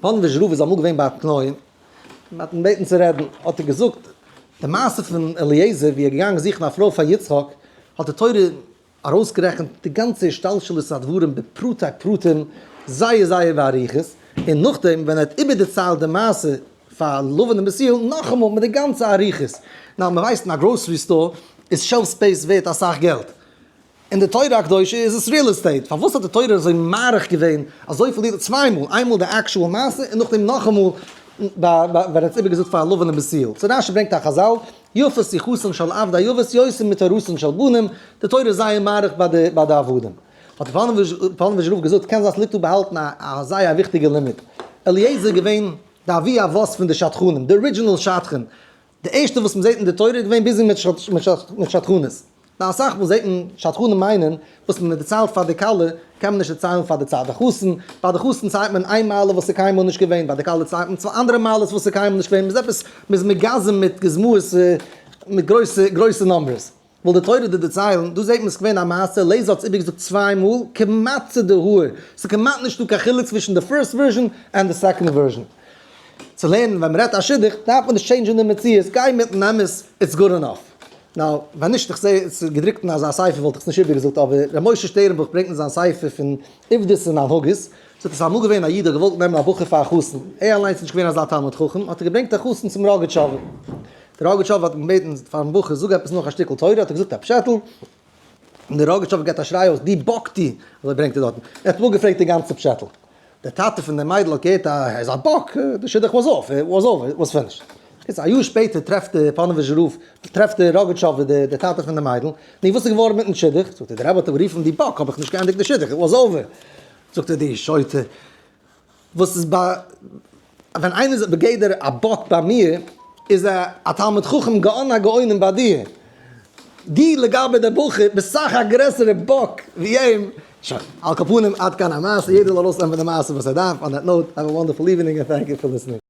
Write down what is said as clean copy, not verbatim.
פאנאוויזשער רב איז אמאל געווען ביי א תנאים, מען האט אים געבעטן צו רעדן, האט ער געזאגט, די מעשה פון אליעזר ווי ער איז געגאנגען זוכן א פרוי פאר יצחק, האט די תורה ארויסגערעכנט די גאנצע השתלשלות הדברים בפרטי פרטים, זייער זייער באריכות, און נאכדעם ווען ער האט איבערדערציילט די מעשה פאר לבן און בתואל, נאכאמאל מיט די גאנצע אריכות. נאר מען ווייסט אין א grocery store איז shelf space ווערט אסאך געלט, אין די תורה הקדושה איז עס real estate, פארוואס האט די תורה אזוי מאריך געווען אזויפיל איבער צוויי מאל, איינמאל די actual מעשה און נאכדעם נאכאמאל ווען ער האט עס איבערגעזאגט פאר לבן און בתואל. סאו רשי ברענגט א חזל, יפה שיחתן של עבדי אבות יותר מתורתן של בנים, די תורה איז זייער מאריך ביי די עבדים. האט פאנאוויזשער רב געזאגט, קען זיין ס'ליגט דא באהאלטן א זייער א וויכטיגע לימוד. אליעזר איז געווען די אבי אבות פון די שדכנים, די original שדכן, די ערשטע וואס מ'זעט אין די תורה איז געווען busy מיט שדכנות. נאר אסאך מאל זעט מען שדכנים מיינען וואס מען דערציילט פאר די כלה קען מען נישט דערציילן פאר די צד החתן, ביי די חתן ציילט מען איין מעלה וואס איז קיינמאל נישט געווען, ביי די כלה ציילט מען צוויי אנדערע מעלות וואס איז קיינמאל נישט געווען, מ'איז עפעס מ'איז מגזם מיט גוזמאות מיט גרויסע גרויסע numbers. וויל די תורה דיר דערציילן, דא זעט מען ס'איז געווען א מעשה, אליעזר האט עס איבערגעזאגט צוויי מאל, כמעט צו די האר, ס'איז כמעט נישטא קיין חילוק צווישן די first version and די second version. צו לערנען ווען מ'רעדט א שידוך דארף מען נישט change ן די מציאות, גיי מיטן אמת, it's good enough. Now, ווען נישט איך זע עס איז געדרוקט אין אזא ספר וואלט איך עס נישט איבערגעזאגט אבער ר' משה שטערנבוך ברענגט אין זיין ספר פון עובדות און הנהגות, זאגט עס איז אמאל געווען א איד האט געוואלט נעמען א בחור פאר א חתן, ער אליינס איז נישט געווען אזא תלמיד חכם, האט ער געברענגט א חתן צום ראגאטשאווער, דער ראגאטשאווער האט אים געבעטן פארן בחור זאג עפעס נאך א שטיקל תורה, האט ער געזאגט א פשעטל, און דער ראגאטשאווער געבט א שריי אויס דו באק דו, אזוי ברענגט ער דארטן, ער האט אפגעפרעגט די גאנצע פשעטל. דער טאטע פון די מיידל האט געהערט אז ער איז א באק, די שידוך was off, it was over, it was finished. קיצור, א יאר שפעטער טרעפט דער פאנאוויזשער רב, טרעפט דער ראגאטשאווער דער טאטע פון די מיידל, נו וואס איז געווארן מיטן שידוך? זאגט ער, דער רבי האט אים גערופן דו באק, האב איך נישט געענדיגט די שידוך, it was over. זאגט ער, דו שוטה, וואס איז ביי, ווען איינער איז בגדר א באק ביי מיר, איז ער א תלמיד חכם גאון הגאונים ביי דיר. דו לגבי דער בחור ביסט סאך א גרעסערע באק ווי אים. שוין, על כל פנים עד כאן המעשה, יעדער זאל ארויסנעמען פון די מעשה וואס ער דארף, on that note, have a wonderful evening and thank you for listening.